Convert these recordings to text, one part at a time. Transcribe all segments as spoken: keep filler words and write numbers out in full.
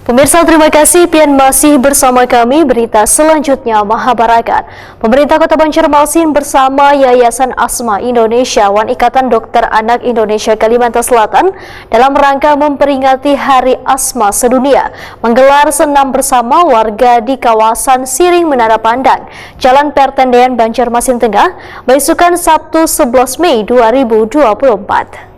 Pemirsa, terima kasih pian masih bersama kami. Berita selanjutnya mahabarakan. Pemerintah Kota Banjarmasin bersama Yayasan Asma Indonesia wan Ikatan Dokter Anak Indonesia Kalimantan Selatan dalam rangka memperingati Hari Asma Sedunia menggelar senam bersama warga di kawasan Siring Menara Pandang, Jalan Pertendean, Banjarmasin Tengah, baisukan Sabtu sebelas Mei dua ribu dua puluh empat.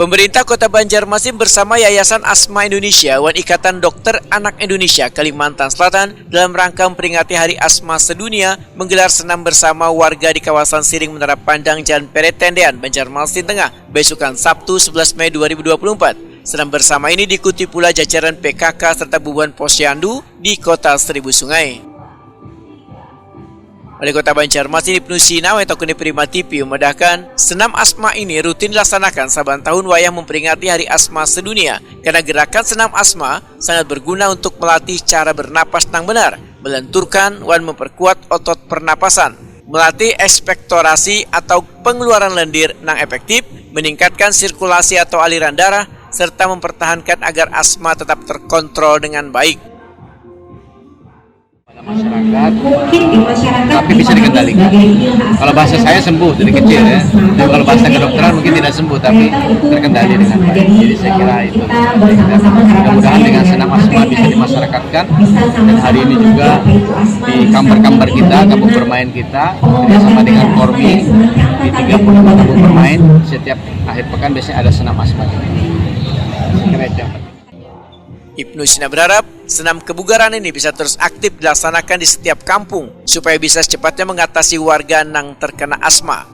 Pemerintah Kota Banjarmasin bersama Yayasan Asma Indonesia wan Ikatan Dokter Anak Indonesia Kalimantan Selatan dalam rangka memperingati Hari Asma Sedunia menggelar senam bersama warga di kawasan Siring Menara Pandang, Jalan Pertendean, Banjarmasin Tengah, besukan Sabtu sebelas Mei dua ribu dua puluh empat. Senam bersama ini diikuti pula jajaran P K K serta bubuhan Posyandu di Kota Seribu Sungai. Wali Kota Banjarmasin Ibnu Sina, Wetokuni Prima T V, memedahkan, senam asma ini rutin dilaksanakan saban tahun wayah memperingati Hari Asma Sedunia, karena gerakan senam asma sangat berguna untuk melatih cara bernapas nang benar, melenturkan wan memperkuat otot pernapasan, melatih ekspektorasi atau pengeluaran lendir nang efektif, meningkatkan sirkulasi atau aliran darah, serta mempertahankan agar asma tetap terkontrol dengan baik. Pada masyarakat, tapi bisa dikendalikan. Kalau bahasa saya sembuh dari kecil ya. Tapi kalau bahasa kedokteran mungkin tidak sembuh, tapi terkendali dengan baik. Jadi saya kira itu. Mudah-mudahan dengan senam asma bisa dimasyarakatkan. Dan hari ini juga di kamper-kamper kita, kampung bermain kita, bekerjasama dengan Kormi di tiga puluh kampung bermain, setiap akhir pekan biasanya ada senam asma. Saya kira itu yang penting. Ibnu Sina berharap senam kebugaran ini bisa terus aktif dilaksanakan di setiap kampung supaya bisa secepatnya mengatasi warga nang terkena asma.